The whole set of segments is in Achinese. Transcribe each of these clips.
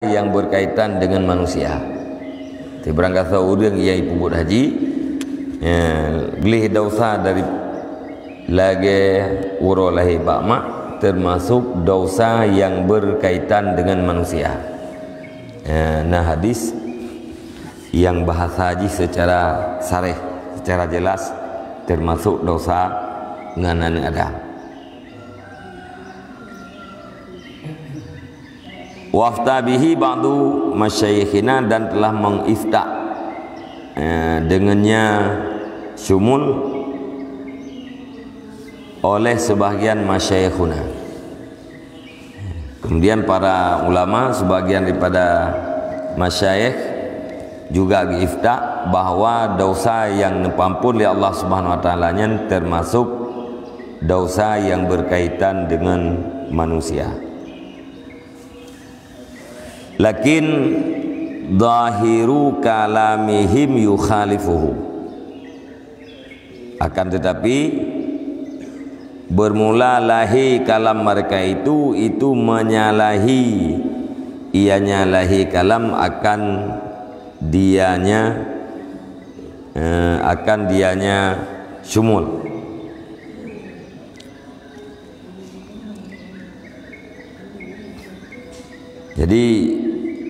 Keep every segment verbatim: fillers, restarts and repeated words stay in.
nyang berkaitan dengan manusia. Ti barangkasoe ureuëng nyang ipeubuet haji, ya, gleh dosa dari lagée uroe lahé bak mak, termasuk dosa yang berkaitan dengan manusia. Ya, na hadis nyang bahasa jih secara sareh, secara jelas, termasuk dosa ngon aneuëk Adam. Wafta bihi ba'du masyayikhina, dan telah mengifta, eh, dengannya syumul oleh sebahagian masyayikhuna. Kemudian para ulama, sebahagian daripada masyayikh juga geifta bahwa dosa yang neupeuampon lé Allah Subhanahu wa Taala nyan termasuk dosa yang berkaitan dengan manusia. Lakin zahiru kalamihim yukhalifuhu. Akan tetapi, bermula lahé kalam mereka itu, itu menyalahi, ianya lahé kalam akan dianya, eh, akan dianya syumul. Jadi,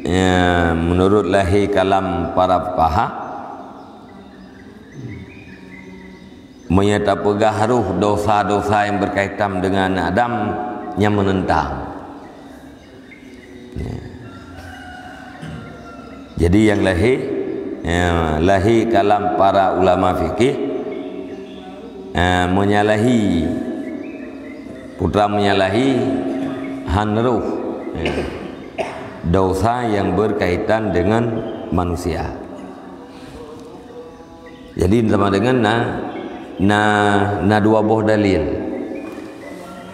ya, menurut lahé kalam para fuqaha, meunyoe tapeugah roh dosa-dosa yang berkaitan dengan Adam, nyan menentang. Ya. Jadi, yang lahé, ya, lahé kalam para ulama fikih, eh, menyalahi, putra menyalahi han roh, eh, dosa yang berkaitan dengan manusia. Jadi, sama dengan na, na, na dua boh dalil.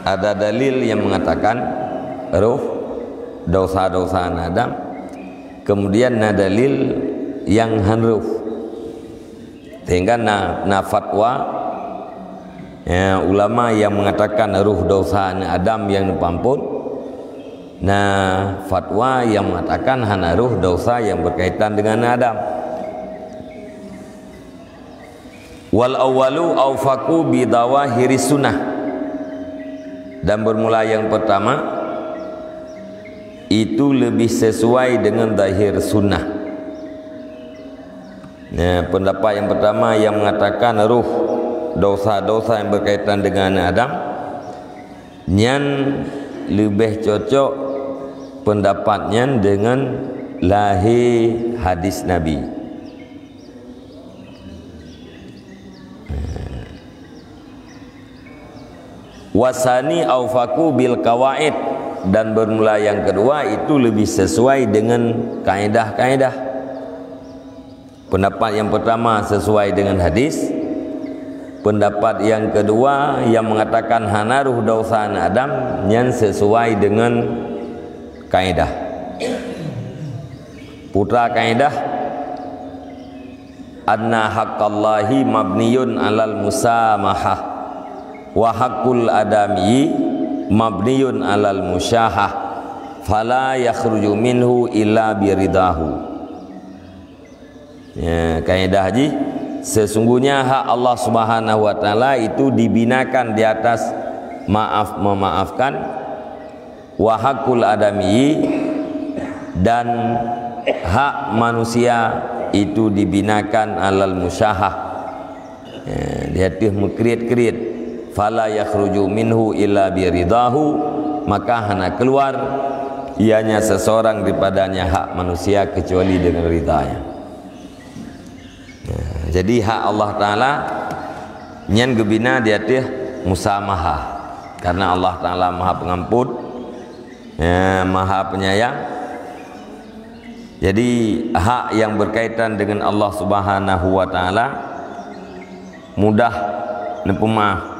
Ada dalil yang mengatakan roh dosa-dosa aneuëk Adam, kemudian na dalil yang han roh. Sehingga na, na fatwa, ya, ulama yang mengatakan roh dosa aneuëk Adam yang neupeuampon, na fatwa yang mengatakan hana roh dosa yang berkaitan dengan aneuëk Adam. Wal awwalu aufaqu bi dhawahiri sunnah. Dan bermula yang pertama, itu lebih sesuai dengan zahir sunnah. Ya, pendapat yang pertama yang mengatakan roh dosa-dosa yang berkaitan dengan aneuëk Adam, nyan leubeh cocok pendapat nyan dengan lahé hadis Nabi. Wasani aufaqu bil qawaid, dan bermula yang kedua itu lebih sesuai dengan kaedah-kaedah. Pendapat yang pertama sesuai dengan hadis. Pendapat yang kedua yang mengatakan hana roh dosa aneuëk Adam, nyan sesuai dengan kaedah. Putra kaedah, anna haqqallahi mabniyun alal musamahah, wa haqqul adami mabniyun alal musyahah, fala yakhruju minhu illa biridahu. Ya, kaedah jih, sesungguhnya hak Allah Subhanahu wa Taala itu dibinakan di atas maaf memaafkan, wa haqqul adami, dan hak manusia itu dibinakan alal musyahah. Ya, di ateueh meukriet-kriet. Fala yakhruju minhu illa biridahu, maka hana keluar ianya seseorang daripadanya hak manusia kecuali dengan ridanya. Ya, jadi hak Allah Taala nyan geubina di ateueh musamahah. Karena Allah Taala Maha Pengampun, ya, Maha Penyayang. Jadi, hak yang berkaitan dengan Allah Subhanahu wa Taala mudah neupeumaaf.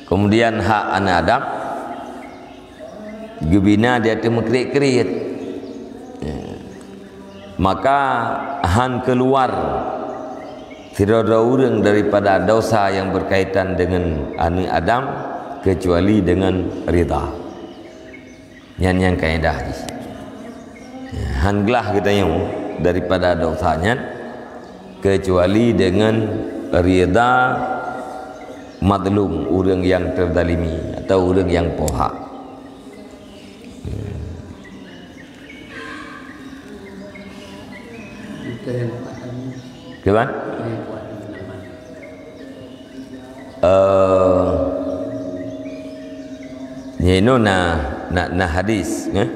Kemudian, hak aneuëk Adam geubina di ateueh meukriet-kriet. Ya. Maka han keuluar sidroe-droe ureuëng daripada dosa yang berkaitan dengan aneuëk Adam kecuali dengan ridha. Nyan nyang kaedah jih. Han glah geutanyoe daripada dosa nyan, kecuali dengan ridha mazlum, ureuëng nyang teuzalimi atau ureuëng nyang po hak. Kiban? Eh, nyoe na, na, na hadis, eh?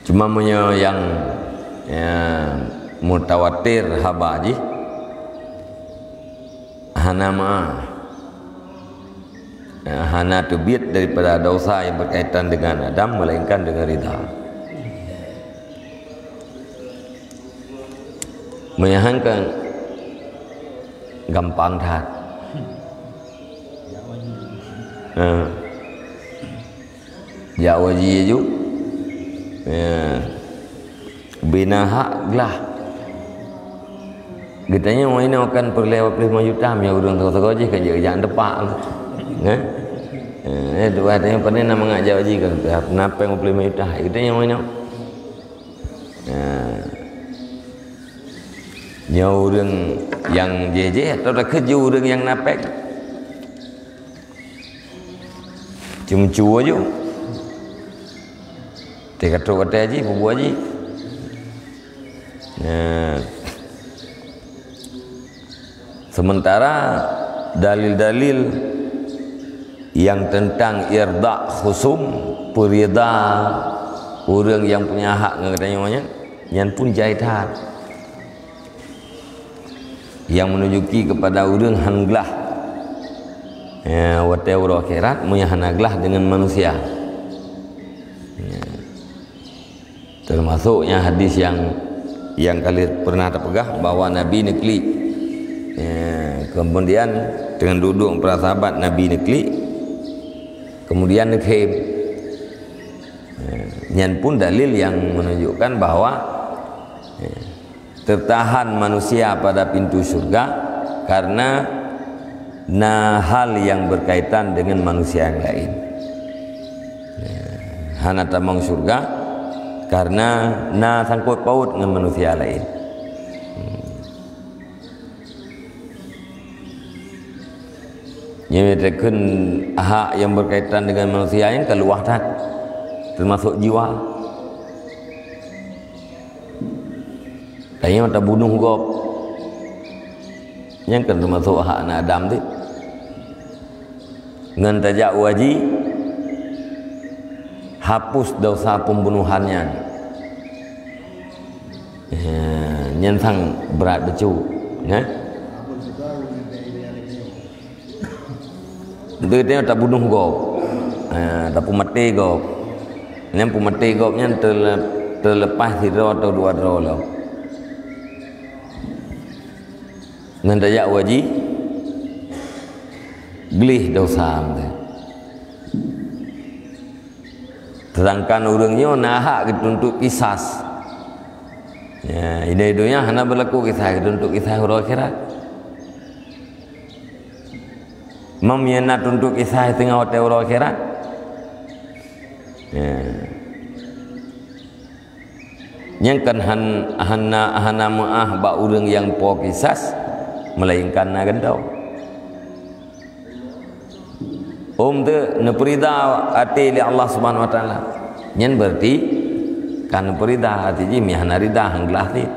Cuma meunyoe nyang, nyang mutawatir haba jih, hana meu'ah. Hana teubiet daripada dosa yang berkaitan dengan Adam, melainkan dengan ridha. Meunyoe han kan gampang that. Ha. Jak u haji aju. Ya. Bina hak glah. Geutanyoe inoe kan peureulée dua puluh lima juta, meunyoe ureuëng sagoe-sagoe jih kan jak, jak tepak. Kan? Eh, tu katanya pernah nama ngak jak haji kan, na péng dua puluh lima juta. Geutanyoe inoe. Ya. Nyoe ureuëng nyang jih-jih atau takheun ju ureuëng nyang na péng? Cuma cu aju. Teuka trok watée jih, peubuet jih. Nah. Sementara dalil-dalil yang tentang irda khusum, peurida ureuëng yang punya hak ngon geutanyoe nyan, nyan pun jai that. Yang menunjuki kepada ureuëng han glah, ya, watée uroe akhirat, meunyoe hana glah dengan manusia. Ya. Termasuknya hadis yang, yang kali pernah tapeugah bahwa Nabi neuklik. Ya, kemudian dengan duduk para sahabat Nabi neuklik, kemudian neukhém. Ya, nyan pun dalil yang menunjukkan bahwa, ya, tertahan manusia pada pintu syurga karena na hal yang berkaitan dengan manusia yang lain. Ya, hana tamong syurga karena na sangkot paut ngon manusia lain. Hmm. Nyoe takheun hak yang berkaitan dengan manusia nyan ka luwah that, termasuk jiwa. Tanyoe tabunoh gob, nyan kan termasuk hak aneuk Adam teuh. Ngon tajak u haji, hapus dosa pembunuhan nyan. Eh, nyan sang brat bacut, ya. Enteuk tanyoe tabunoh gob. Ha, tapeumaté gob. Nyan peumaté gob nyan teule-, teuleupah sidroe atau dua droe lom. Ngon tajak u haji, gleh dosa meunan. Sedangkan ureuëng nyoe na hak geutuntot kisas. Ya, di donya hana berlaku kisas, geutuntot kisas uroe akhirat. Meunyoe na tuntot kisah teungoh watée uroe akhirat. Ya. Nyang kan han-, hana, hana meu'ah bak ureuëng nyang po kisas, melainkan na gantoe. Om teu neupeurida até lé Allah Subhanahu Wa Taala. Nyan berarti kan neupeurida até jih, meuhana rida, han glah cit.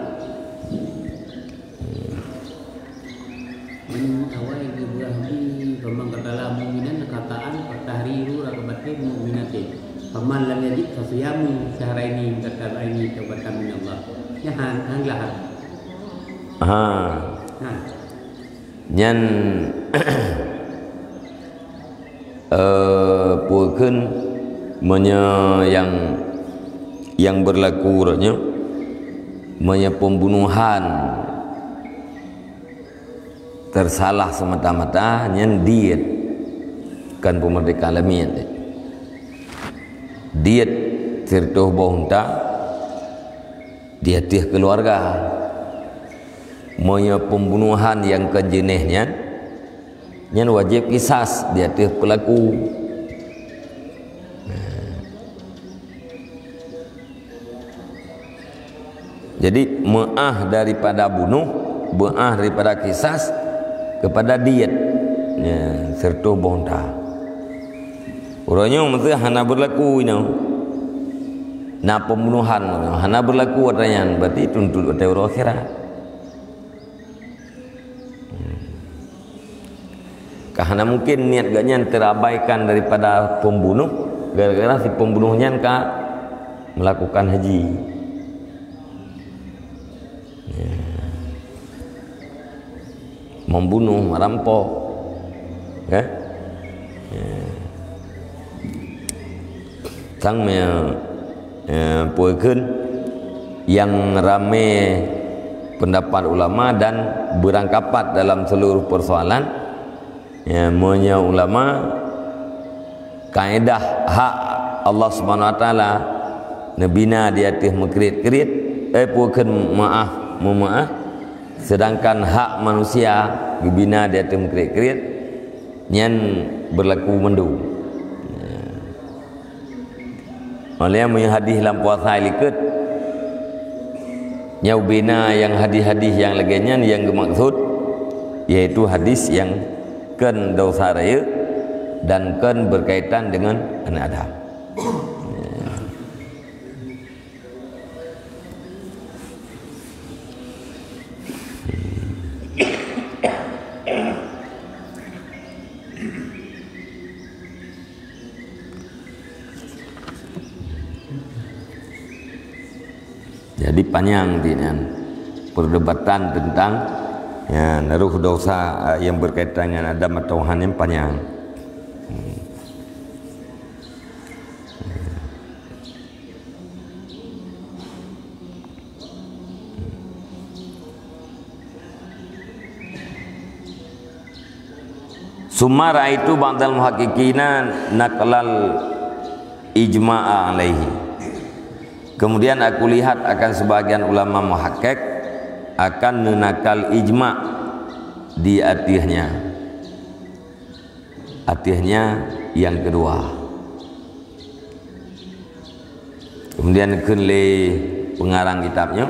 Meunyoe awai geubeurah di famangkatala mu'minan kataan fatahriru raqabatin mu'minatin. Faman lam yajid fasiyamu syahraini mutatabi'aini taubatan minallah. Nyan han, han glah. Ha. Ha. Nyan Eh, peue kheun meunyoe nyang, nyang beurlaku uroe nyoe, meunyoe peumbunohan teusalah seumata-mata, nyan diet, kon peumeurdeka lamiet. Diet siratoh boh unta di ateueh keuluwarga. Meunyoe peumbunohan nyang kon jeuneh nyan, Nyan wajéb kisas di ateueh peulaku. Jadi, meu'ah daripada bunoh, meu'ah daripada kisas keupada diet, ya, seratus boh unta. Uroe nyoe meusé hana beulaku inoe. Na pembunuhan, hana beulaku ata nyan, berarti tuntut watée uroe akhirat. Ka hana mungkin niat geuh nyan terabaikan daripada pembunuh, gara-gara si pembunuh nyan ka melakukan haji. Ya. Membunuh, merampok. Ya. Ya. Sang me-, eh, peue kheun nyang ramé pendapat ulama dan beurangkapat dalam seluruh persoalan, ya, meunyoe ulama, kaedah hak Allah Subhanahu Wa Taala neubina di ateueh meukriet-kriet, eh, peue kheun meu'ah, meumeu'ah, sedangkan hak manusia geubina di ateueh meukriet-kriet, nyan beulaku mandum. Oleh meunyoe hadis lam puasa likot, nyoe bina nyang hadis-hadis nyang lagée nyan nyang geumaksud, yaitu hadis nyang kon desya rayeuk dan kon berkaitan dengan aneuk Adam. Jadi panyang di nyan perdebatan tentang, ya, naroh desya, eh, nyang berkaitan dengan Adam atau hana panyang. Hmm. Summa ra'aitu ba'dal muhaqqiqina naqlal ijma'a alaihi. Kemudian aku lihat akan sebagian ulama muhaqqiq akan neunakal ijma' di ateuehnya. Ateuehnya nyang keudua. Kemudian kheun lé peungarang kitab nyoe,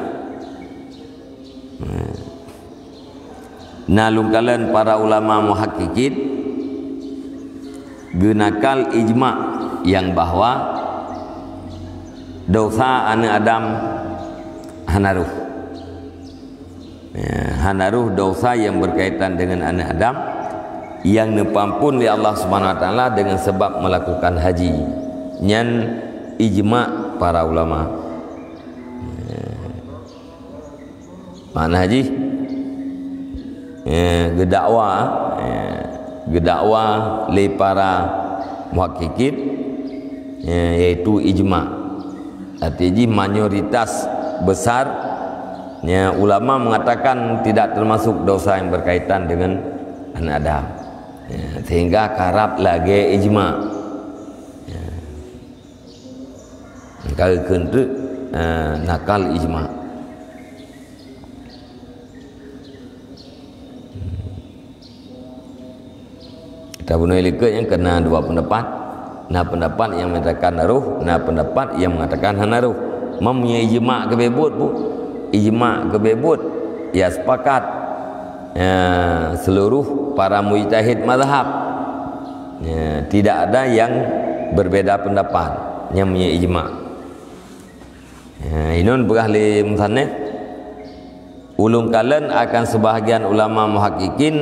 na lôn kalon para ulama muhaqqiqin geunakal ijma' nyang bahwa desya aneuk Adam hana roh. Ya, hana roh desya nyang berkaitan dengan aneuk Adam nyang neupeuamphon lé Allah Subhanahu Wa Taala dengan sebab melakukan haji. Nyan ijma' para ulama. Ya. Makna jih, ya, geudakwa, ya, geudakwa lé para muhaqqiqin, ya, yaitu ijma'. Arti jih mayoritas besar, ya, ulama mengatakan tidak termasuk desya yang berkaitan dengan aneuk Adam. Ya, sehingga karab lagée ijma'. Ya. Ka geukheun teuk, eh, nakal ijma'. Tabunoe likot nyang keu na dua pendapat. Na pendapat nyang mengatakan roh, na pendapat nyang mengatakan hana roh. Meunyoe ijma' geubeuet bu, ijma' geubeuet, ya sepakat, ya, seluruh para mujtahid mazhab. Ya, tidak ada yang berbeda pendapat. Nyang meunyoe ijma'. Ya, inon peugah lé musannif, ulôn kalon akan sebahagian ulama muhaqqiqin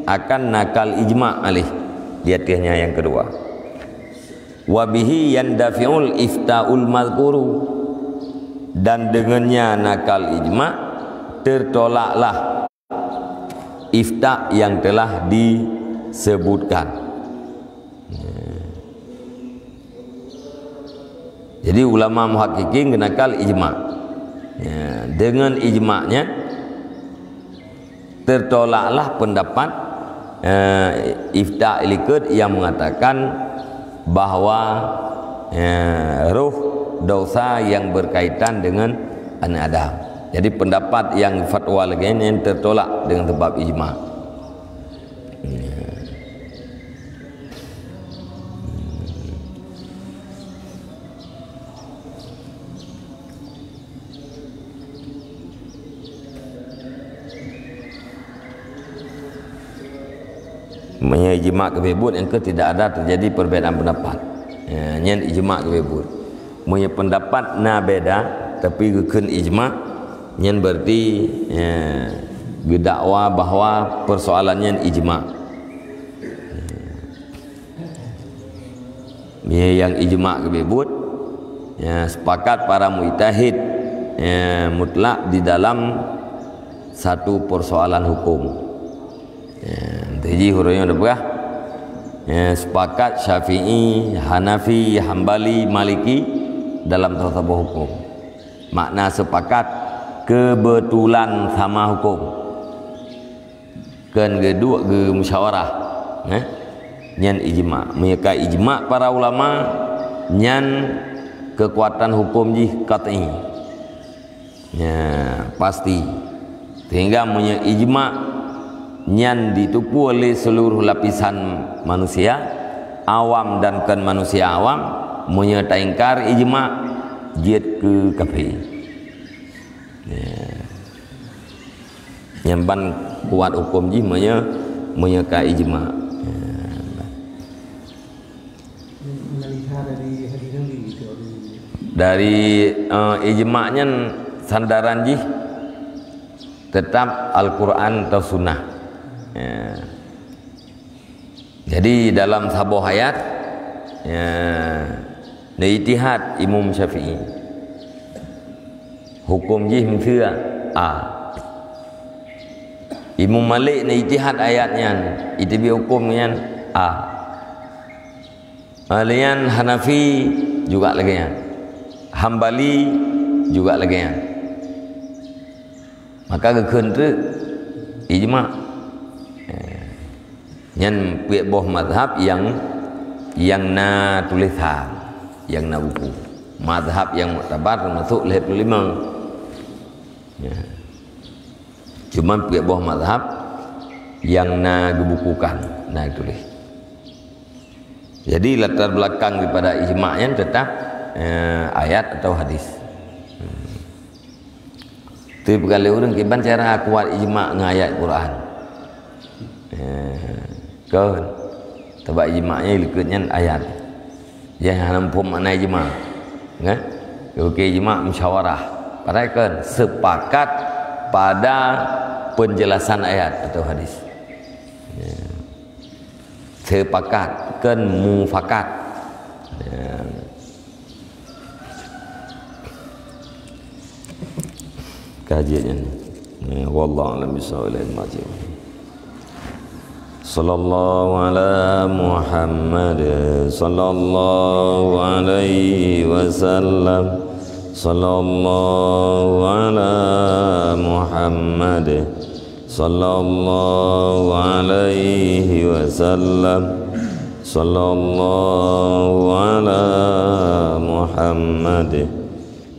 akan nakal ijma' alih di ateuehnya nyang keudua. Wa bihi yandafi'ul ifta'ul mazkuru. Dan dengannya nakal ijma' tertolaklah ifta yang telah disebutkan. Jadi ulama muhaqqiqin geunakal ijma'. Ya, dengan ijma' nyan tertolaklah pendapat, eh, ifta likot yang mengatakan bahwa, eh, roh desya yang berkaitan dengan aneuk Adam. Jadi pendapat yang fatwa lagée nyan tertolak dengan sebab ijma'. Ya. Meunyoe ijma' geubeuet, nyang keu tidak ada terjadi perbedaan pendapat. Ya, nyan ijma' geubeuet. Meunyoe pendapat na beda, tapi geukheun ijma', nyan berarti, ya, geudakwa bahwa persoalan nyan ijma'. Ya, nyang ijma' geubeuet, ya, sepakat para mujtahid, ya, mutlak di dalam satu persoalan hukum. Ya, teujih ureuëng nyoe peugah, ya, sepakat Syafi'i, Hanafi, Hambali, Maliki dalam saboh hukum. Makna sepakat, kebetulan sama hukum. Kon geuduek geumusyawarah, eh? Nyan ijma'. Meunyoe ka ijma' para ulama, nyan keukuatan hukum jih qat'i. Ya, pasti. Sehingga meunyoe ijma' nyan jiteupeue lé seluruh lapisan manusia, awam dan kon manusia awam, meunyoe taingkar ijma', jeuet keu kafé. Ya. Nyang ban kuat hukum jih meunyoe, meunyoe ka ijma'. Ya. Menalika dari hadis Nabi gitu, dari Dari, eh, ijma' nyan sandaran jih tetap Al-Quran atau Sunnah. Ya. Jadi dalam saboh ayat, ya, neuijtihad Imam Syafi'i. Hukum jih miseue A. Imam Malik neuijtihad ayat nyan, iteubiet hukum nyan A. Alian Hanafi juga lagée nyan. Hambali juga lagée nyan. Maka geukheun teuk ijma'. Eh, nyan peuet boh mazhab nyang, nyang na tulésan, nyang na buku. Mazhab nyang muktabar teumasuk lhée ploh limong. Ya. Cuman peuet boh mazhab nyang na geubukukan, na tuléh. Jadi latar belakang daripada ijma' nyan tetap, eh, ayat atau hadis. Hmm. Tapi peugah lé ureuëng kiban cara kuat ijma' ngon ayat Quran. Eh, kon. Sabab ijma' nyan likot nyan ayat. Nyang hana muphom makna ijma'. Kan? Oke, ijma' musyawarah. Padahai kon sepakat pada penjelasan ayat atau hadis. Ya. Sepakat, kon mufakat. Ya. Kaji nyan. Ya, wallahu a'lam bishawab. Ilaihi marji'un. Sallallahu ala Muhammad, sallallahu alaihi wasallam. Sallallahu ala Muhammad, sallallahu alaihi wasallam. Sallallahu ala Muhammad.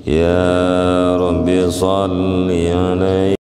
Ya Rabbi, salli alaihi